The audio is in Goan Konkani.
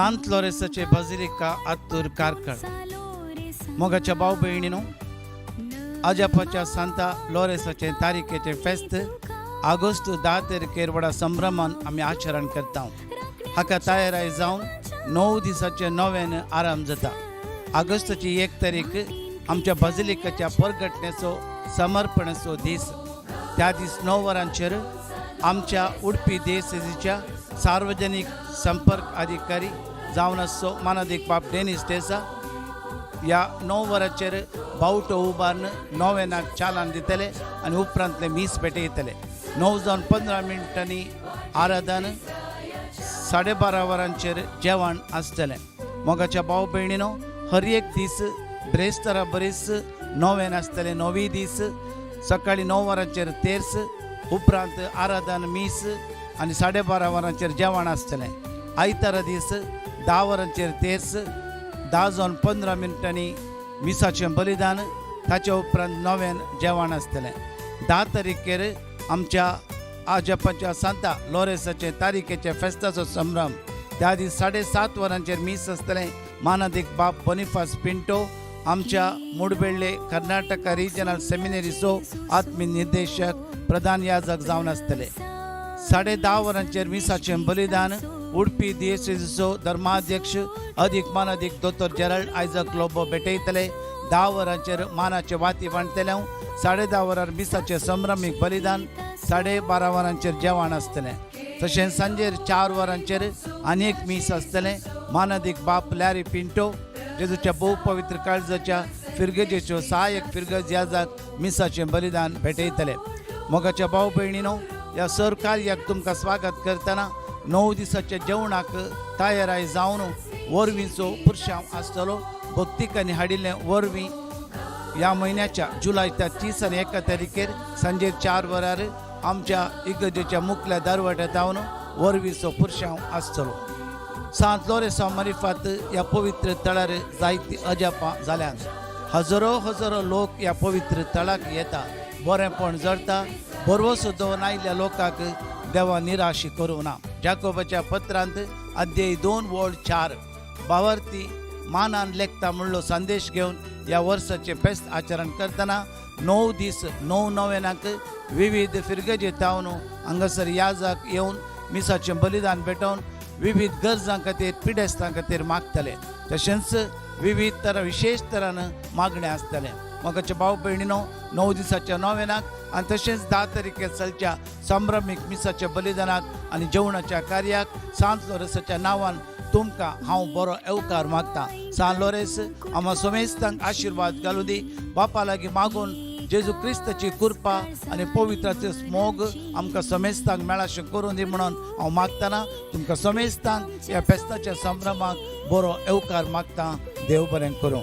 सांत लोरेसाचे बाजिलिका, आत्तूर, कार्कळ. मोगाच्या भाव भयणीनो, आजापाच्या सांता लोरेसाचे तारीखेचे फेस्त ऑगस्ट 10 तारखेर व्हडा संभ्रमान आमी आचरण करता. हाका तयाराय जावन 9 दिसाचे नव्यान आराम जाता. ऑगस्टाची 1 तारीख आमच्या बाजिलिकाच्या परगटण्याचो समर्पणाचो दीस. त्या दीस 9 वरांचेर आमच्या उडपी देसेजीच्या सार्वजनीक संपर्क अधिकारी जावन आसचो मानादीक बाब डेनिस डेसा ह्या 9 वरांचेर बावटो उबारून नोवेनाक चालन दितले आनी उपरांतले मीस भेटयतले. 9 जावन 15 मिनटांनी आराधन, 12:30 वरांचेर जेवण आसतलें. मोगाच्या भाव भयणीनो, हर एक दीस ब्रेस्तारा बरीच नोवेन आसतलें. 9वी दीस सकाळी 9 वरांचेर तेर्स, उपरांत आराधन, मीस आनी 12:30 वरांचेर जेवण आसतलें. आयतारा दीस 10 वरांचेर तेर्स, 10 जावन 15 मिनटांनी मिसाचें बलिदान, ताच्या उपरांत नव्यान जेवण आसतलें. 10 तारखेर आमच्या आजपाच्या सांता लोरेसाचे तारीखेचे फेस्ताचो संभ्रम. त्या दीस 7:30 वरांचेर मीस आसतलें. मानादीक बाब बोनिफास पिंटो, आमच्या मुडबेल्ले कर्नाटका रिजनल सेमिनरीचो आत्मी निर्देशक, प्रधान याजक जावन आसतले. 10:30 वरांचेर मिसाचें बलिदान. उडपी दियेसेजीचो धर्माध्यक्ष अधीक मानादीक दोतोर जेरल्ड आयजक लोबो भेटयतले. 10 वरांचेर मानाचे वाती वांटतले. 10:30 वरार मिसाचें संभ्रमीक बलिदान, 12:30 वरांचेर जेवण आसतलें. तशेंच सांजेर 4 वरांचेर आनी एक मीस आसतलें. मानादीक बाप लॅरी पिंटो, जेजूच्या भोव पवित्र काळजाच्या फिरगजेच्यो सहाय्यक फिरगज याजाक मिसाचें बलिदान भेटयतले. मोगाच्या भाव भयणीनो, ह्या सर कार्याक तुमकां स्वागत करतना 9 दिसाच्या जेवणाक तयाराय जावन वरवींचो पुरशांव आसतलो. भक्तिकांनी हाडिल्लें वरवीं ह्या म्हयन्याच्या जुलयच्या 30 आनी 1 तारखेर सांजे 4 वरार आमच्या इगर्जेच्या मुखल्या दरवट्यात जावन वरवीचो पुरशांव आसतलो. सांत लोरेसा मारिफात ह्या पवित्र तळार जायती अजापां जाल्यात. हजारो हजारो लोक ह्या पवित्र तळाक येता, बरेंपण जडता. भरवसो दवरून आयिल्ल्या लोकांक देवा निराश करूं ना. जाकोबाच्या पत्रांत अध्याय 2 वळ 4 भावार्थी मानान लेखता म्हणलो संदेश घेवन ह्या वर्साचें फेस्त आचरण करतना 9 दीस 9 नवेनाक विविध फिरगजे तावन हांगासर याजाक येवन मिसाचें बलिदान भेटोवन विविध गरजां खातीर, पिडेस्तां खातीर मागतले. तशेंच विविध तरा विशेश तरान मागणें आसतलें. मोगाच्या भाव भयणीनो, 9 दिसाच्या नोवेनाक आनी तशेंच 10 तारखेर चलच्या संभ्रमीक मिसाच्या बलिदानाक आनी जेवणाच्या कार्याक सांत लोरेसाच्या नांवान तुमकां हांव बरो येवकार मागता. सांत लोरेस आमकां समेस्तांक आशिर्वाद घालूं दी. बापा लागीं मागून जेजू क्रिस्ताची कृपा आनी पवित्राचो मोग आमकां समेस्तांक मेळाशें करूं दी म्हणून हांव मागतना तुमकां समेस्तांक ह्या फेस्ताच्या संभ्रमाक बरो येवकार मागता. देव बरें करूं.